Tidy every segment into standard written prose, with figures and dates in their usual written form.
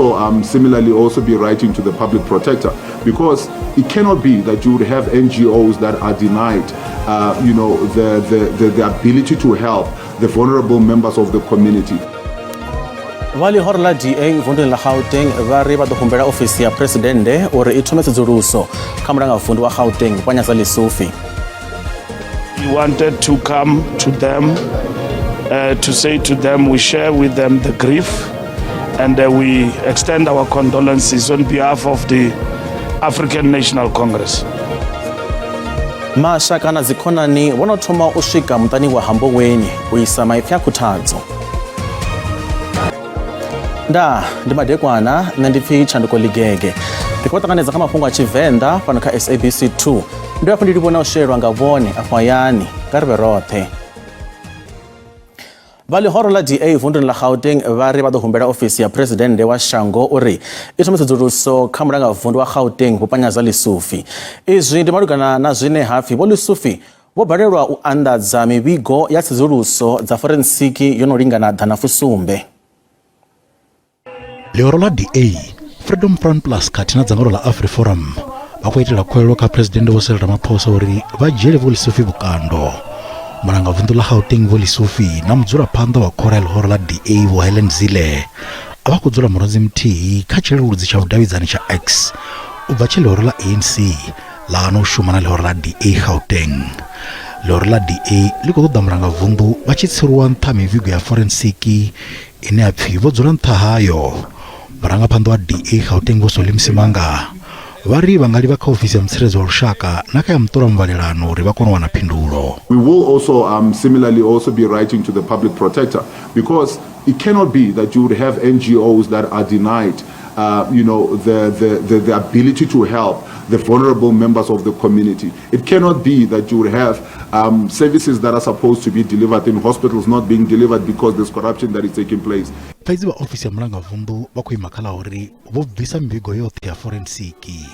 also similarly also be writing to the public protector, because it cannot be that you would have NGOs that are denied the ability to help the vulnerable members of the community. Vha ḽihoro ḽa DA vunduni ḽa Gauteng vha ri vha ḓo humbela ofisi ya Phresidennde uri i thome tsedzuluso kha mulangavundu wa Gauteng Panyaza Lesufi. We wanted to come to them to say to them we share with them the grief and we extend our condolences on behalf of the African National Congress. Mashaka na dzikhonani vho no thoma u swika muṱani wa Hamboweni u isa maipfi a khuthadzo. Ndaa, ndi madekwana, nṋe ndi pfi Tshanduko Ligege. Ndi khou ṱanganedza kha mafhungo a Tshivenḓa fhano kha SABC 2. Ndi hafhu ndi livhona u shelwa nga vhone afho hayani, nga ri vhe roṱhe. Vha ḽihoro ḽa DA vunduni ḽa Gauteng vha ri vha ḓo humbela ofisi ya Phresidennde wa shango uri i thome tsedzuluso kha mulangavundu wa Gauteng Vho Panyaza Lesufi. Izwi ndi malugana na zwine ha pfi Vho Lesufi vho balelwa u anḓadza mivhigo ya tsedzuluso dza forensiki yo no lingana 170. Ḽihoro ḽa DA, Freedom Front Plus khathihi na dzangano ḽa AfriForum vha khou itela khuwelelo kha Phresidennde Vho Cyril Ramaphosa uri vha dzhiele Vho Lesufi vhukando. Mulangavunḓu ḽa Gauteng Vho Lesufi na mudzulaphanḓa wa khoro ya ḽihoro ḽa DA Vho Helen Zille vha khou dzula murunzi muthihi kha tshileludzi tsha vhudavhidzani tsha X u bva tshe ḽihoro ḽa ANC ḽa hana u shuma na ḽihoro ḽa DA Gauteng. Ḽihoro ḽa DA ḽi khou ṱoḓa mulangavunḓu vha tshi tsiruwa nṱha ha mivhigo ya forensiki ine ya pfi vho dzula nṱha hayo. Murangaphanḓa wa DA Gauteng Vho Solly Msimanga vha ri vha nga livha kha ofisi ya mutsireledzi wa lushaka na kha ya muṱola muvhalelano uri vha kone u wana phindulo. We will also similarly also be writing to the public protector, because it cannot be that you would have NGOs that are denied the ability to help the vulnerable members of the community. It cannot be that you would have services that are supposed to be delivered in hospitals not being delivered because there's corruption that is taking place. Fhedzi vha ofisi ya mulangavunḓu vha khou ima kha ḽa uri vho bvisa mivhigo yoṱhe ya forensiki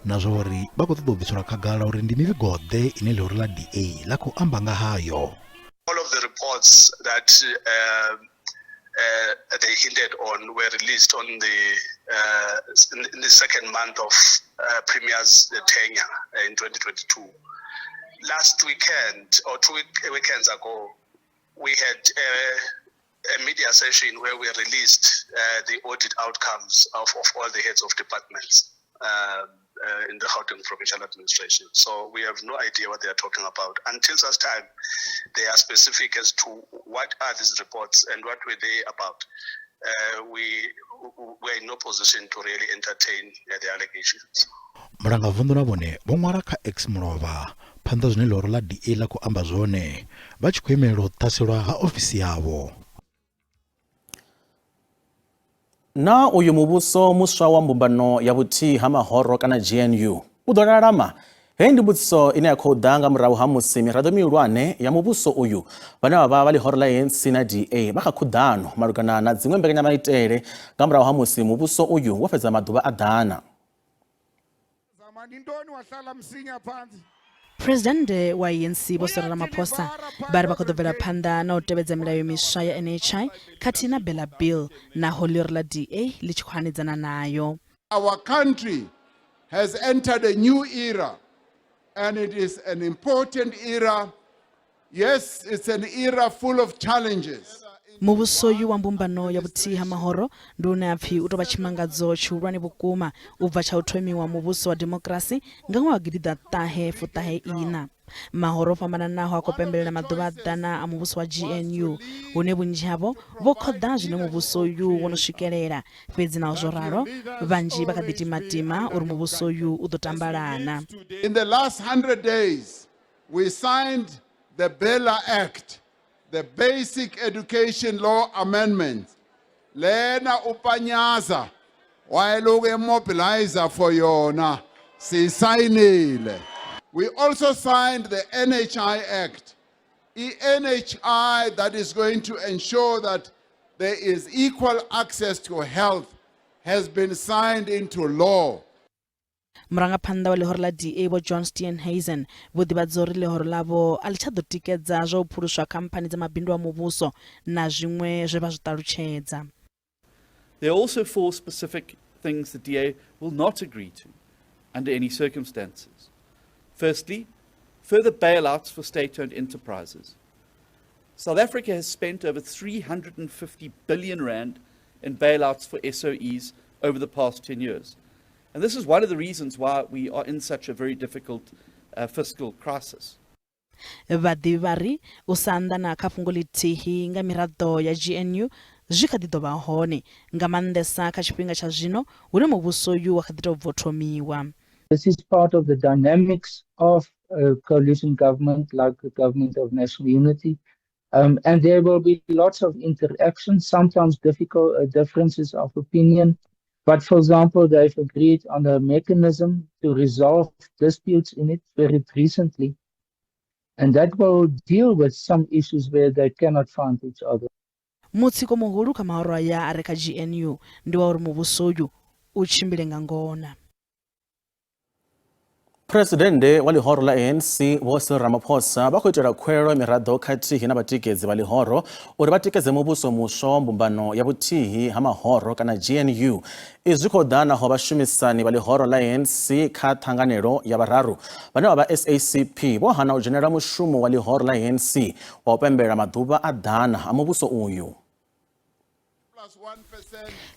na zwa uri vha khou ṱoḓa u bviselwa khagala uri ndi mivhigo-ḓe ine ḽihoro ḽa DA ḽa khou amba nga hayo. All of the reports that they hinted on were released on the in the second month of Premier's tenure in 2022. Last weekend or 2 weekends ago, we had a media session where we released the audit outcomes of all the heads of departments in the Gauteng Provincial Administration. So we have no idea what they are talking about. Until such time they are specific as to what are these reports and what were they about, we were in no position to really entertain the allegations. Mulangavunḓu na vhone vho ṅwala kha X mulovha phanḓa zwine ḽihoro ḽa DA ḽa khou amba zwone vha tshi khou imelela u ṱhaselwa ha ofisi yavho. Na uyu muvhuso muswa wa mbumbano ya vhuthihi ha mahoro kana GNU u ḓo lalama? Heyi ndi mbudziso ine ya khou ḓa nga murahu ha musi miraḓo mihulwane ya muvhuso uyu vhane vha vha vha ḽihoro ḽa ANC na DA vha kha khuḓano malugana na dziṅwe mbekanyamaitele nga murahu ha musi muvhuso uyu wo fhedza maḓuvha a 100. Phresidennde wa ANC Vho Cyril Ramaphosa vha ri vha khou ḓo bvela phanḓa na u tevhedza milayo miswa ya NHI khathihi na Bela Bill naho ḽihoro ḽa DA ḽi tshi khou hanedzana nayo. Our country has entered a new era, and it is an important era. Yes, it's an era full of challenges. Muvhuso uyu wa mbumbano ya vhuthihi ha mahoro ndi une ha pfi u tou vha tshimangadzo tshihulwane vhukuma u bva tsha u thomiwa muvhuso wa demokirasi nga ṅwaha wa 1994. Mahoro o fhambananaho a khou pembelela maḓuvha a 100 a muvhuso wa GNU, hune vhunzhi havho vho khoḓa zwine muvhuso uyu wo no swikelela. Fhedzi naho zwo ralo, vhanzhi vha kha ḓi timatima uri muvhuso uyu u ḓo tambalana. In the last 100 days, we signed the BELA Act, the Basic Education Law Amendment. Lena uPanyaza wayeloku emobilizer for yona, siyisayinile. We also signed the NHI Act, i-NHI that is going to ensure that there is equal access to health has been signed into law. Murangaphanḓa wa ḽihoro ḽa DA Vho John Steenhuisen vho ḓivhadza uri ḽihoro ḽavho a ḽi tsha ḓo tikedza zwa u phuluswa khamphani dza mabindu a muvhuso na zwiṅwe zwe vha zwi ṱalutshedza. There are also four specific things the DA will not agree to under any circumstances. Firstly, further bailouts for state owned enterprises. South Africa has spent over 350 billion rand in bailouts for SOEs over the past 10 years. And this is one of the reasons why we are in such a very difficult fiscal crisis. Vhaḓivhi vha ri u sa anḓana kha fhungo ḽithihi nga miraḓo ya GNU zwi kha ḓi ḓo vha hone, nga maanḓesa kha tshifhinga tsha zwino hune muvhuso uyu wa kha ḓi tou bva u thomiwa. This is part of the dynamics of a coalition government like the government of national unity. And there will be lots of interactions, sometimes difficult differences of opinion. But for example, they've agreed on a mechanism to resolve disputes in it very recently. And that will deal with some issues where they cannot find each other. Mutsiko muhulu kha mahoro aya a re kha GNU ndi wa uri muvhuso uyu u tshimbile nga ngona. Phuresidennde wa ḽihoro ḽa ANC Vho Cyril Ramaphosa vha khou itela khuwelelo miraḓo khathihi na vhatikedzi vha ḽihoro uri vha tikedze muvhuso muswa wa mbumbano ya vhuthihi ha mahoro kana GNU. Izwi zwi khou ḓa naho vhashumisani vha ḽihoro ḽa ANC kha ṱhanganelo ya vhararu vhane vha vha SACP vho hana u dzhenela mushumo wa ḽihoro ḽa ANC wa u pembela maḓuvha a ḓana a muvhuso uyu.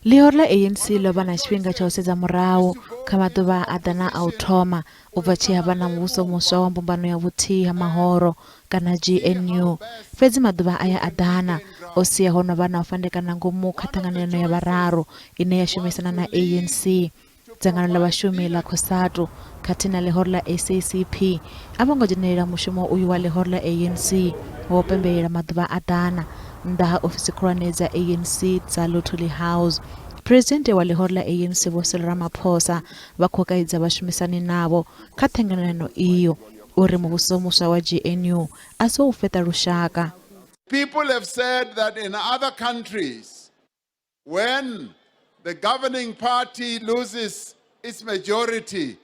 Ḽihoro ḽa ANC ḽo vha na tshifhinga tsha u sedza murahu kha maḓuvha a ḓana a u thoma u bva tshe ha vha na muvhuso muswa wa mbumbano ya vhuthihi ha mahoro kana GNU. Fhedzi maḓuvha aya a ḓana o sia ho no vha na u fhandekana ngomu kha ṱhanganelano ya vhararu ine ya shumisana na ANC. Dzangano ḽa vhashumi ḽa Cosatu khathihi na ḽihoro ḽa SACP a vho ngo dzhenelela mushumo uyu wa ḽihoro ḽa ANC wa u pembelela maḓuvha a ḓana nnḓa ha ofisi khulwane dza ANC dza Luthuli House. Phresidennde wa ḽihoro ḽa ANC Vho Cyril Ramaphosa vha khou kaidza vhashumisani navho kha thengelano iyo uri muvhuso muswa wa GNU a si wa u fheṱa lushaka. People have said that in other countries, when the governing party loses its majority,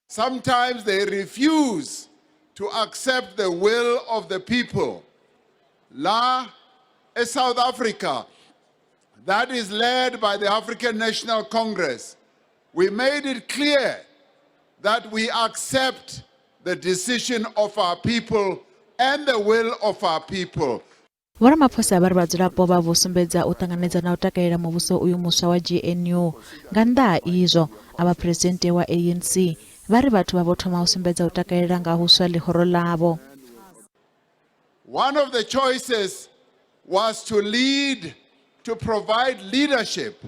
sometimes they refuse to accept the will of the people. La, South Africa, that is led by the African National Congress, we made it clear that we accept the decision of our people and the will of our people. Vho Ramaphosa vha ri vhadzulapo vha vho sumbedza u ṱanganedza na u takalela muvhuso uyu muswa wa GNU. Nga nnḓa ha izwo, avha phresidennde wa ANC vha ri vhathu vha vho thoma u sumbedza u takalela nga huswa ḽihoro ḽavho. One of the choices was to lead, to provide leadership,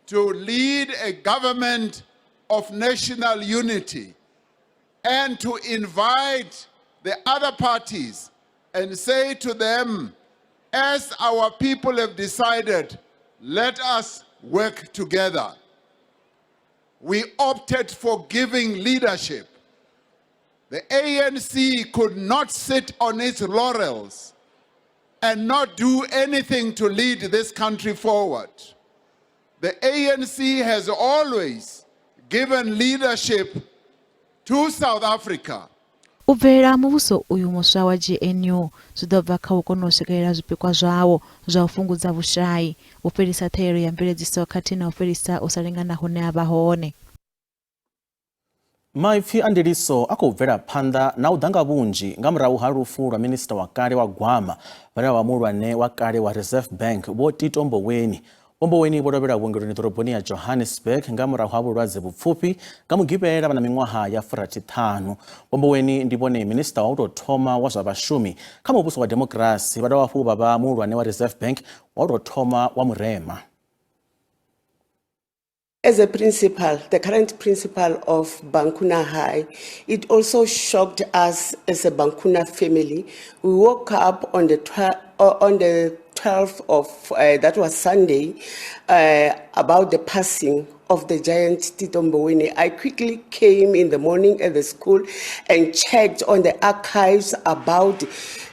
to lead a government of national unity, and to invite the other parties and say to them, as our people have decided, let us work together. We opted for giving leadership. The ANC could not sit on its laurels and not do anything to lead this country forward. The ANC has always given leadership to South Africa. U bvelela ha muvhuso uyu muswa wa GNU zwi ḓo bva kha u kona u swikelela zwipikwa zwawo zwa u fhungudza vhushai, u fhelisa ṱhahelelo ya mveledziso khathihi na u fhelisa u sa lingana hune ha vha hone. Maipfi a ndiliso a khou bvela phanḓa na u ḓa nga vhunzhi nga murahu ha lufu lwa minista wa kale wa gwama vhane vha vha muhulwane wa kale wa Reserve Bank Vho Tito Mboweni. Vho Mboweni vho lovhela vhuongeloni ḓoroboni ya Johannesburg nga murahu ha vhulwadze vhupfufhi nga Mugivhela vha na miṅwaha ya 65. Vho Mboweni ndi vhone minista wa u tou thoma wa zwa vhashumi kha muvhuso wa demokirasi vha dovha hafhu vha vha muhulwane wa Reserve Bank wa u tou thoma wa murema. As a principal, the current principal of Bangkuna High, it also shocked us as a Bangkuna family. We woke up on the 12th of, that was Sunday, about the passing of the giant Tito Mboweni. I quickly came in the morning at the school and checked on the archives about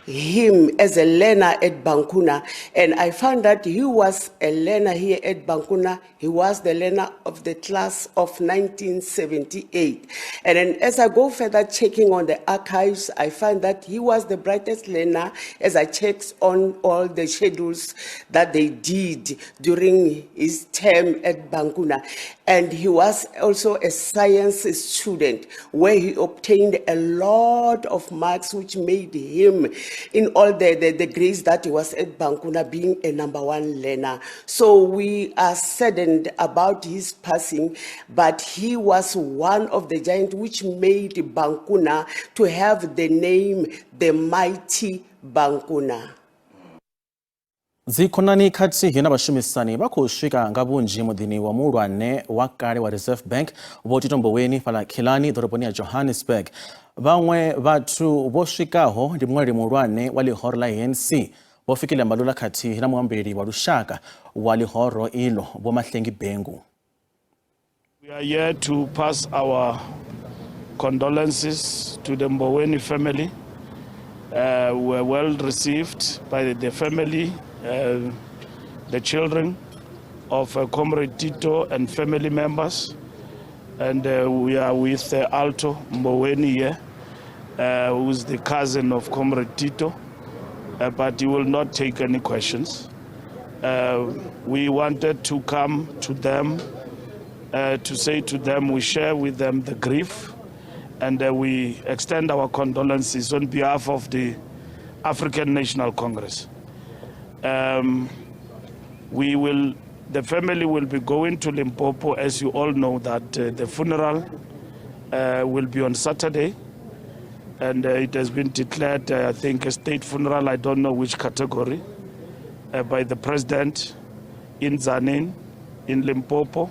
him as a learner at Bangkuna, and I found that he was a learner here at Bangkuna. He was the learner of the class of 1978. And then as I go further checking on the archives, I find that he was the brightest learner as I checked on all the schedules that they did during his term at Bangkuna. And he was also a science student where he obtained a lot of marks, which made him, in all the grades that he was at Bangkuna, being a number one learner. So we are saddened about his passing, but he was one of the giants which made Bangkuna to have the name the Mighty Bangkuna. Dzikhonani khathihi na vhashumisani vha khou swika nga vhunzhi muḓini wa muhulwane wa kale wa Reserve Bank Vho Tito Mboweni fhaḽa Killarney ḓoroboni ya Johannesburg. Vhaṅwe vhathu vho swikaho ndi muṅwaleli muhulwane wa ḽihoro ḽa ANC Vho Fikile Mbalula khathihi na muambeli wa lushaka wa ḽihoro iḽo Vho Mahlengi Bhengu. We are here to pass our condolences to the Mboweni family. We were well received by the family, the children of Comrade Tito and family members. And we are with Alto Mboweni here, who is the cousin of Comrade Tito, but he will not take any questions. We wanted to come to them to say to them we share with them the grief and we extend our condolences on behalf of the African National Congress. The family will be going to Limpopo, as you all know that the funeral will be on Saturday, and it has been declared, I think, a state funeral, I don't know which category, by the president in Tzaneen, in Limpopo.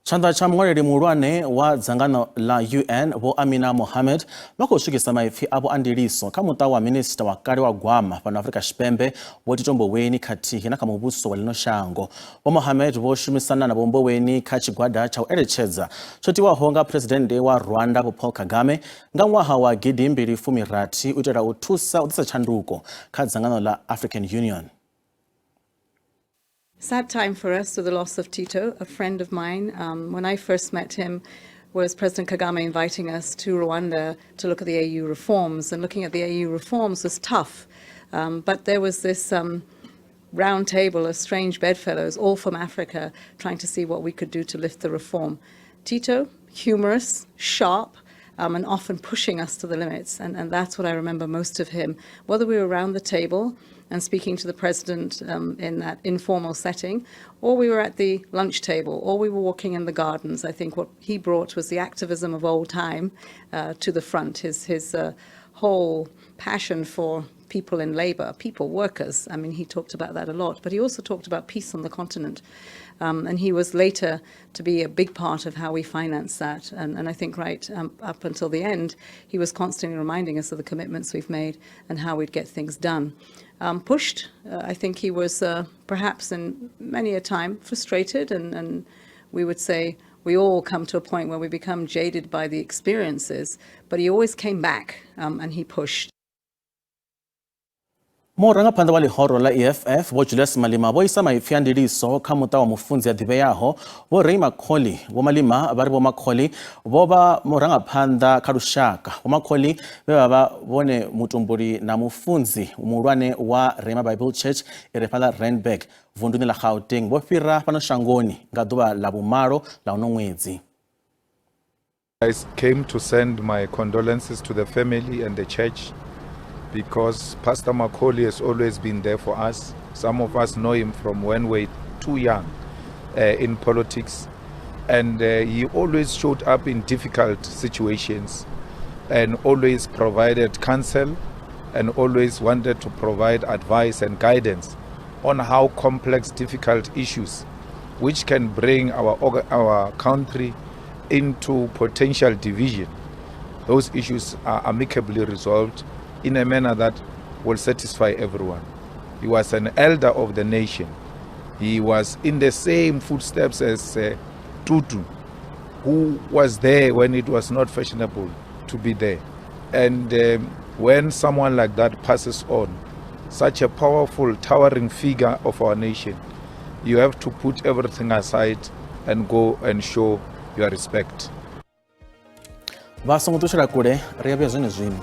Tshanḓa tsha muṅwaleli muhulwane wa dzangano ḽa UN Vho Amina Mohammed vha khou swikisa maipfi avho a ndiliso kha muṱa wa minista wa kale wa gwama fhano Afrika Tshipembe Vho Tito Mboweni khathihi na kha muvhuso wa ḽino shango. Vho Mohammed vho shumisana na Vho Mboweni kha tshigwada tsha u eletshedza tsho tiwaho nga Phresidennde wa Rwanda Vho Paul Kagame nga ṅwaha wa 2016 u itela u thusa u ḓisa tshanduko kha dzangano ḽa African Union. Sad time for us with the loss of Tito, a friend of mine. When I first met him was President Kagame inviting us to Rwanda to look at the AU reforms, and looking at the AU reforms was tough. But there was this round table of strange bedfellows, all from Africa, trying to see what we could do to lift the reform. Tito, humorous, sharp, and often pushing us to the limits. And that's what I remember most of him. Whether we were around the table and speaking to the president in that informal setting, or we were at the lunch table, or we were walking in the gardens. I think what he brought was the activism of old time to the front, his whole passion for people in labor, people, workers. I mean, he talked about that a lot, but he also talked about peace on the continent. And he was later to be a big part of how we finance that. And I think right up until the end, he was constantly reminding us of the commitments we've made and how we'd get things done. Pushed, I think he was perhaps in many a time frustrated, and we would say we all come to a point where we become jaded by the experiences, but he always came back and he pushed. Murangaphanḓa wa ḽihoro ḽa EFF Vho Julius Malema vho isa maipfi a ndiliso kha muṱa wa mufunzi a ḓivheaho Vho Ray Macaulay. Vho Malema vha ri Vho Macaulay vho vha murangaphanḓa kha lushaka. Vho Macaulay vhe vha vha vhone mutumbuli na mufunzi muhulwane wa Rhema Bible Church i re fhaḽa Randburg vunduni ḽa Gauteng vho fhira fhano shangoni nga ḓuvha ḽa vhumalo ḽa uno ṅwedzi. I came to send my condolences to the family and the church, because Pastor Macaulay has always been there for us. Some of us know him from when we were too young in politics, and he always showed up in difficult situations and always provided counsel and always wanted to provide advice and guidance on how complex, difficult issues which can bring our country into potential division, those issues are amicably resolved in a manner that will satisfy everyone. He was an elder of the nation. He was in the same footsteps as Tutu, who was there when it was not fashionable to be there. And When someone like that passes on, such a powerful, towering figure of our nation, you have to put everything aside and go and show your respect. Vha songo ṱutshela kule, ri a vhuya zwenezwino.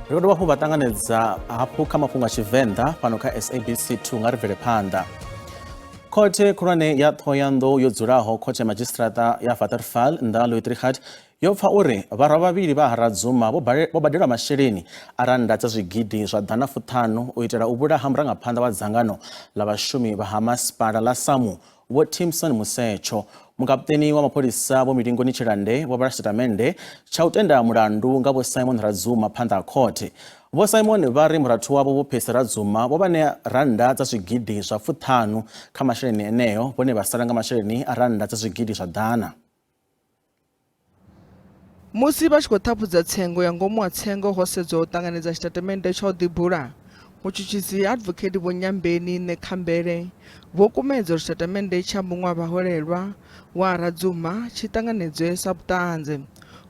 Ri khou dovha hafhu vha ṱanganedza hafhu kha mafhungo a Tshivenḓa fhano kha SABC 2 nga ri bvele phanḓa. Khothe khulwane ya Ṱhohoyanḓou yo dzulaho khothe ya madzhisiṱiraṱa ya Waterval nnḓa Louis Trichardt yo pfa uri vharwa vhavhili vha Haradzuma vho badelwa masheleni a rannda dza zwigidi zwa ḓana fuṱhanu u itela u vhulaha murangaphanḓa wa dzangano ḽa vhashumi vha ha masipala ḽa SAMU Vho Timson Musetsho. Mukapuṱeni wa mapholisa Vho Milingoni Tshilande vho vhala tshitatamennde tsha u tenda mulandu nga Vho Simon Radzuma phanḓa ha khothe. Vho Simon vha ri murathu wavho Vho Percy Radzuma vho vha ṋea rannda dza zwigidi zwa fuṱhanu kha masheleni eneo, vhone vha sala nga masheleni a rannda dza zwigidi zwa ḓana. Musi vha tshi khou ṱhaphudza tsengo ya ngomu ha tsengo ho sedzwa u ṱanganedza tshitatamennde tsha u ḓibula, mutshutshisi Advocate Vho Nyambeni Nekhambele vho kumedza uri tshitatamennde tsha muṅwe wa vhaholelwa wa Radzuma tshi ṱanganedzwe sa vhuṱanzi.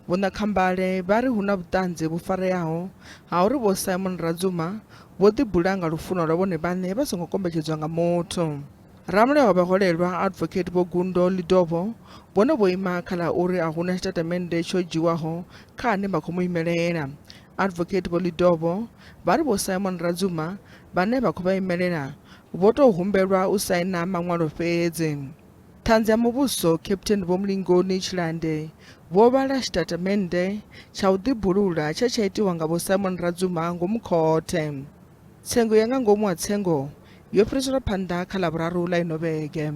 Vho Nakhambale vha ri hu na vhuṱanzi vhu fareaho ha uri Vho Simon Radzuma vho ḓibula nga lufuno lwa vhone vhaṋe vha songo kombetshedzwa nga muthu. Ramulayo wa vhaholelwa Advocate Vho Gundo Lidovo vhone vho ima kha ḽa uri a huna tshitatamennde tsho dzhiwaho kha ane vha khou mu imelela. Advocate Vho Lidovo vha ri Vho Simon Radzuma vhane vha khou vha imelela vho tou humbelwa u saina maṅwalo fhedzi. Ṱhanzi ya muvhuso Captain Vho Mlingoni Tshilande vho vhala tshitatamennde tsha u ḓibulula tshe tsha itiwa nga Vho Simon Radzuma ngomu khothe. Tsengo ya nga ngomu ha tsengo yo fhiriselwa phanḓa kha Ḽavhuraru ḽa ino vhege.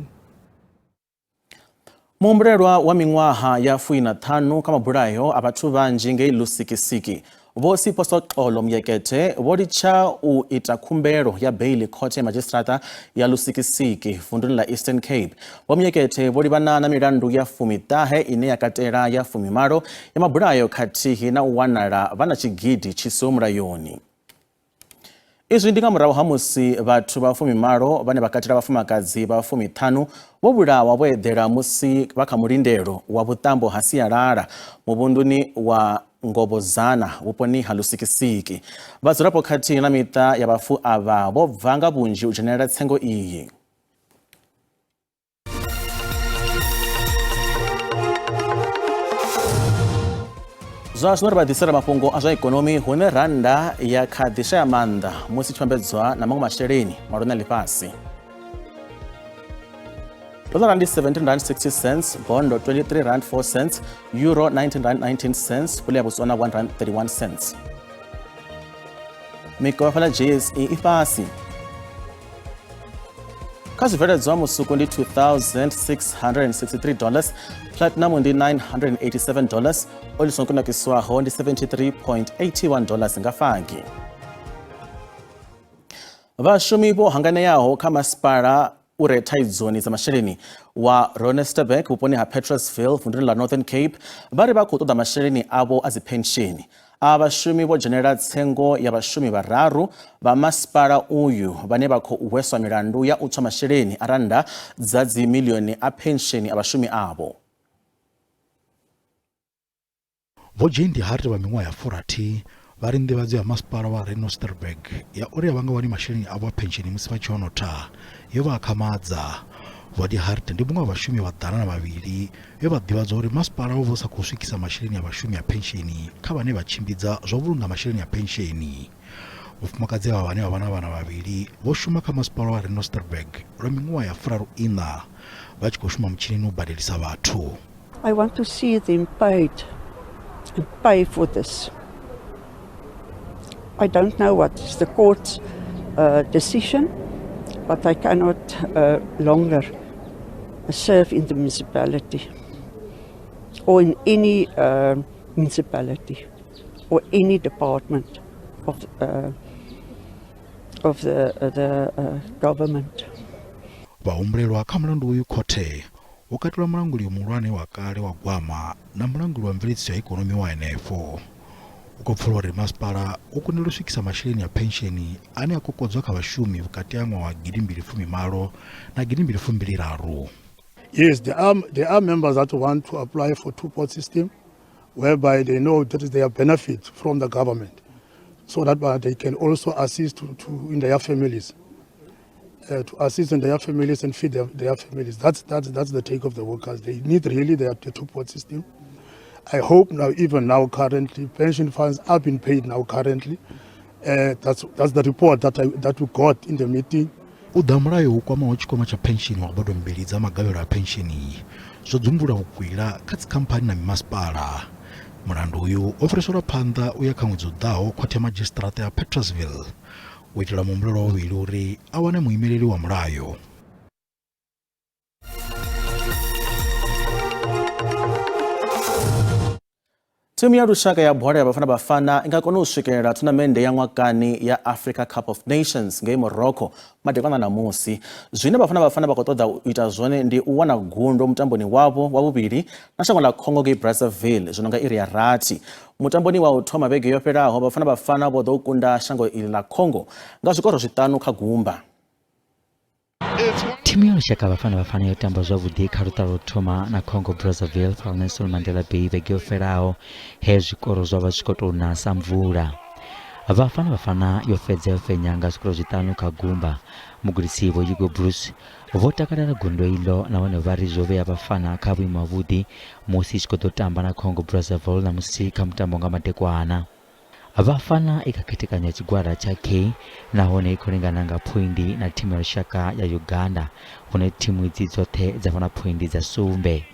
Muhumbulelwa wa miṅwaha ya 15 kha mabulayo a vhathu vhanzhi ngei Lusikisiki, Vho Sipho Soxolo Myekethe vho litsha u ita khumbelo ya beiḽi khothe ya madzhisiṱiraṱa ya Lusikisiki vunduni ḽa Eastern Cape. Vho Myekethe vho livhana na milandu ya 19 ine ya katela ya 18 ya mabulayo khathihi na u wanala vha na tshigidi tshi siho mulayoni. Izwi ndi nga murahu ha musi vhathu vha 18 vhane vha katela vhafumakadzi vha 50 vho vhulawa vho eḓela musi vha kha mulindelo wa vhuṱambo ha sialala muvhunduni wa Ngobozana vhuponi ha Lusikisiki. Vhadzulapo khathihi na miṱa ya vhafu avha vho bva nga vhunzhi u dzhenelela tsengo iyi. Zwa zwino ri vha ḓisela mafhungo a zwa ikonomi hune rannda ya kha ḓi shaya maanḓa musi tshi vhambedzwa na maṅwe masheleni malwane a ḽifhasi. Dollar ndi 17 rand 60 cents, bondo 23 rand 4 cents, euro 19 rand 19 cents, pula ya Botswana 1 rand 31 cents. Mikovhe fhala JSE i fhasi. Kha zwibveledzwa musuku ndi 2663 dollars, platinum ndi 987 dollars, oli songo kunakiswaho ndi 73.81 dollars nga fagi. Vhashumi vho hanganeaho kha masipala u re thaidzoni dza masheleni wa Roonesterberg vhuponi ha Petrusville vunduni ḽa Northern Cape vha ri vha khou ṱoḓa masheleni avho a dziphensheni. A vhashumi vho dzhenela tsengo ya vhashumi vhararu vha masipala uyu vhane vha khou hweswa milandu ya u tswa masheleni a rannda dza dzimiḽioni a phensheni a vhashumi avho. Vho Jane de Hart vha miṅwaha ya 60 vha ri nḓivhadzo ya masipala wa Renosterberg ya uri a vha nga wani masheleni avho a phensheni musi vha tshi yo notha yo vha akhamadza. Vho de Hart ndi muṅwe wa vhashumi vha 102 vhe vha ḓivhadzwa uri masipala wo vha u sa khou swikisa masheleni a vhashumi a phensheni kha vhane vha tshimbidza zwa u vhulunga masheleni a phensheni. Vhafumakadzi avha vhane vha vha na vhana vhavhili vho shuma kha masipala wa Renosterberg lwa miṅwaha ya 34 vha tshi khou shuma mutshinini u badelisa vhathu. I want to see them paid and pay for this. I don't know what is the court's decision, but I cannot longer serve in the municipality or in any municipality or any department of the government. Vhahumbulelwa kha mulandu uyu khothe hu katelwa mulanguli muhulwane wa kale wa gwama na mulanguli wa mveledziso ya ikonomi wa henefho. Hu khou pfala uri masipala wo kundelwa u swikisa masheleni a phensheni ane a kokodzwa kha vhashumi vhukati ha ṅwaha wa 2018 na 2023. Yes, there are, there are members that want to apply for two-pot system, whereby they know that is their benefit from the government, so that they can also assist to, to in their families, to assist in their families and feed their, their families. That's, that's, that's the take of the workers. They need really their, the two-pot system. I hope now, even now currently, pension funds are being paid now currently. That's, that's the report that, I, that we got in the meeting. U ḓa mulayo u kwamaho tshikwama tsha pensheni wa u badwa mbili dza magavhelo a pensheni zwo dzumbulula vhukwila kha dzikhamphani na mimasipala. Mulandu uyu wo fhiriselwa phanḓa u ya kha ṅwedzi u ḓaho khothe ya madzhisiṱiraṱa ya Petrusville u itela muhumbulelwa wa vhuvhili uri a wane muimeleli wa mulayo. Thimu ya lushaka ya bola ya Bafana Bafana i nga kona u swikelela thunamennde ya ṅwakani ya Africa Cup of Nations ngei Morocco madekwana ṋamusi. Zwine Bafana Bafana vha khou ṱoḓa u ita zwone ndi u wana gundo mutamboni wavho wa vhuvhili na shango ḽa Congo ngei Brazzaville zwino nga iri ya rathi. Mutamboni wa u thoma vhege yo fhelaho Bafana Bafana vho ḓo kunda shango iḽi ḽa Congo nga zwikoro zwiṱanu kha gumba. Thimu ya lushaka Bafana Bafana yo tamba zwavhuḓi kha luṱa lwa u thoma na Congo Brazzaville fhaḽa Nelson Mandela Bay vhege yo fhelaho he zwikoro zwa vha zwi khou tou na sa mvula. Bafana Bafana yo fhedza yo fhenya nga zwikoro zwiṱanu kha gumba. Mugudisi Vho Hugo Broos vho takalela gundo iḽo nahone vha ri zwo vhea Bafana kha vhuimo havhuḓi musi i tshi khou ḓo tamba na Congo Brazzaville ṋamusi kha mutambo nga madekwana. Bafana i kha khethekanyo ya tshigwada tsha K nahone i khou lingana nga phoindi na thimu ya lushaka ya Uganda, hune thimu idzi dzoṱhe dza vha na phoindi dza sumbe.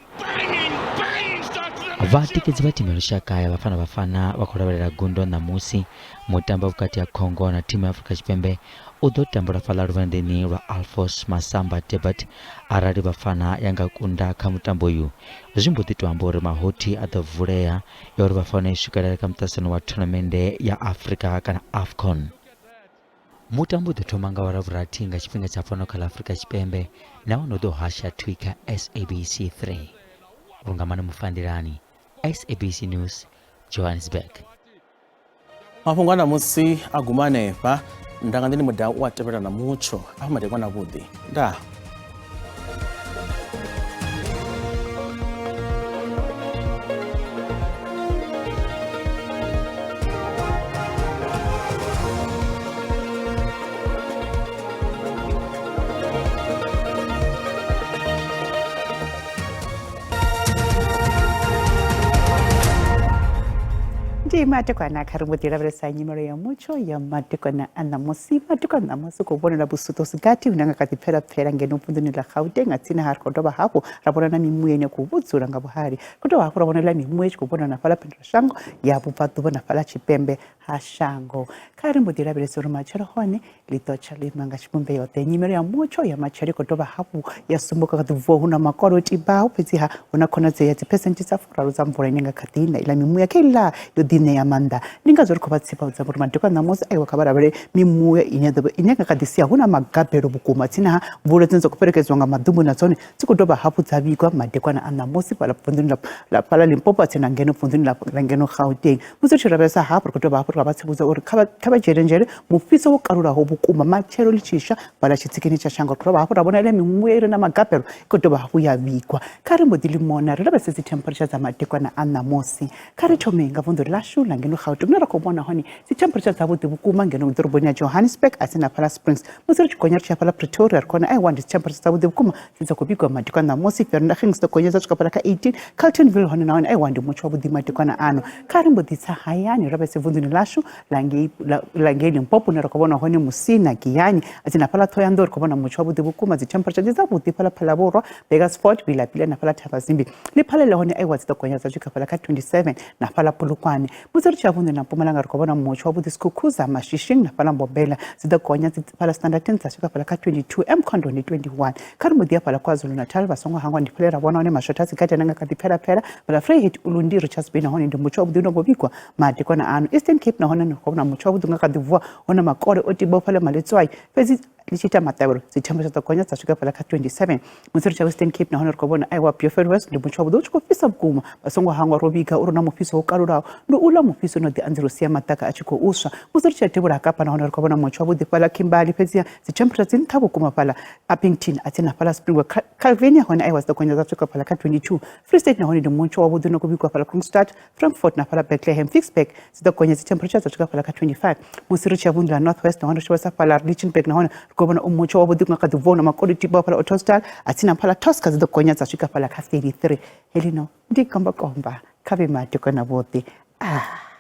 Vhatikedzi vha thimu ya lushaka ya Bafana Bafana vha khou lavhelela gundo ṋamusi. Mutambo vhukati ha Congo na thimu ya Afrika Tshipembe u ḓo tambelwa fhaḽa luvhanḓeni lwa Alphonse Masamba Debut. Arali Bafana ya nga kunda kha mutambo uyu, zwi mbo ḓi tou amba uri mahothi a ḓo vulea ya uri Bafana i swikelele kha muṱaṱisano wa thonamennde ya Afrika kana AFCON. Mutambo u ḓo thoma nga awara vhurathi nga tshifhinga tsha fhano kha ḽa Afrika Tshipembe nahone u ḓo hasha thwi kha SABC 3. Lungamani Mufandelani, SABC News, Johannesburg. Mafhungo a ṋamusi a guma hanefha nda nga nḓini mudau u a tevhela na mutsho afha madekwana avhuḓi ndaa. Ndi madekwana kha ri mbo ḓi lavhelesa nyimelo ya mutsho ya madekwana a ṋamusi. Madekwana a ṋamusi khou vhonala vhusuṱo si gathi hune nga kha ḓi pfela pfela ngeno vunḓuni ḽa Gauteng nga tsini ha ri khou dovha hafhu ra vhona na mimuya ine khou vhudzula nga vhuhali. Khou dovha hafhu ra vhona ḽa mimuya i tshi khou vhonala na fhaḽa phendelo ya vhubvaḓuvha na fhaḽa tshipembe ha shango. Kha ri mbo ḓi lavhelesa uri matshelo hone ḽi ḓo tsha ḽo ima nga tshivhumbeo ḓe. Nyimelo ya mutsho ya matshelo i khou dovha hafhu ya sumbuka kha ḓi vuwa hu na makole o tibaho, fhedziha hu na khonadzeo ya dziphesenthe dza furaru dza mvula ine nga kha ḓi ina. Iḽa mimuya kha iḽa yo ḓi ṋea maanḓa. Ndi ngazwo ri khou vha tsivhudza uri madekwana ṋamusi aiwa kha vha lavhelele mimuya ine ya ḓo ine nga kha ḓi sia hu na magabelo vhukuma tsini ha mvula dzine dza khou fhelekedziwa nga maḓumbu na dzone dzi khou dovha hafhu dza vhigwa madekwana a ṋamusi fhaḽa vunḓuni ḽa fhaḽa Limpopo tsini na ngeno vunḓuni ḽa ngeno Gauteng. Musi ri tshi lavhelesa hafhu ri khou dovha hafhu ra vha tsivhudza uri kha vha dzhiele nzhele mufhiso wo kalulaho vhukuma matshelo ḽi tshi swa fhaḽa tshitsikini tsha shango. Ri dovha hafhu ra vhona ile mimuya i re na magabelo i khou dovha hafhu ya vhigwa. Kha ri mbo ḓi limona ri lavhelese dzi temperature dza madekwana a ṋamusi. Kha ri thome nga vunḓu ḽashu ḽa ngeno Gauteng hune ra khou vhona hone dzi temperature dzavhuḓi vhukuma ngeno ḓoroboni ya Johannesburg a tsini na fhaḽa Springs. Musi ri tshi gonya ri tshi ya fhaḽa Pretoria ri khou wana aiwa ndi dzi temperature dzavhuḓi vhukuma dzine dza khou vhigwa madekwana ṋamusi. Vereeniging dzi ḓo gonya dza swika fhaḽa kha 18, Carltonville hone nahone aiwa ndi mutsho wavhuḓi madekwana ano. Kha ri mbo ḓi tsa hayani lavhelese vunḓuni ḽashu ḽa ngei ḽa ngei Limpopo hune ra khou vhona hone Musina, Giyani a tsini na fhaḽa Ṱhohoyanḓou ri khou vhona mutsho wavhuḓi vhukuma dzi temperature ndi dzavhuḓi fhaḽa Phalaborwa, Burgersfort, Villapile na fhaḽa Thabazimbi. Ḽi hone aiwa dzi ḓo gonya dza swika fhaḽa kha 27 na fhaḽa Polokwane. Musi ri tshi ya vunḓuni ḽa Mpumalanga ri khou vhona mutsho wavhuḓi Skukuza, Mashishing na fhaḽa Mbombela dzi ḓo gonya dzi fhaḽa Standerton dza swika fhaḽa kha 22, eMkhondo ndi 21. Kha ri mbo ḓi ya fhaḽa KwaZulu-Natal vha songo hangwa ndi fhaḽa ra vhona hone mashotha a si gathi ane nga kha ḓi pfela pfela fhaḽa Vryheid, Ulundi, Richards Bay nahone ndi mutsho wavhuḓi une wa khou vhigwa madekwana ano. Eastern Cape nahone ri khou vhona mutsho wavhuḓi. nga kha ḓi vuwa hu na makole o tibaho fhaḽa Maletswai, fhedzi ḽi tshi ita maṱavhelo dzi temperature dza gonya dza swika fhaḽa kha 27. Musi ri tshi ya Western Cape nahone ri khou vhona aiwa Beaufort West ndi mutsho wavhuḓi u tshi khou fhisa vhukuma. Vha songo hangwa ro vhiga uri hu na mufhiso wo kalulaho, ndi uḽa mufhiso no ḓi anzela u sia maḓaka a tshi khou swa. Musi ri tshi ya devhula ha Kapa nahone ri khou vhona mutsho wavhuḓi fhaḽa Kimberley, fhedziha dzi temperature dzi nṱha vhukuma fhaḽa Upington a tsini na fhaḽa Springbok. Calvinia hone aiwa dzi ḓo gonya dza swika fhaḽa kha 22. Free State nahone ndi mutsho wavhuḓi no khou vhigwa fhaḽa Kroonstad, Frankfort na fhaḽa Bethlehem. Ficksburg dzi ḓo gonya dzi temperature dza swika fhaḽa kha 25. Musi ri tshi ya vunḓu ḽa North West nahone ri tshi vhesa fhaḽa Lichtenburg nahone ri khou vhona u mutsho wavhuḓi nga kha ḓi bvaho na makole tibaho fhaḽa Ottosdal a tsini na fhaḽa Tosca dzi ḓo gonya dza swika fhaḽa kha 33. Heḽino ndi kombakomba kha vhe madekwana vhoṱhe. Ah.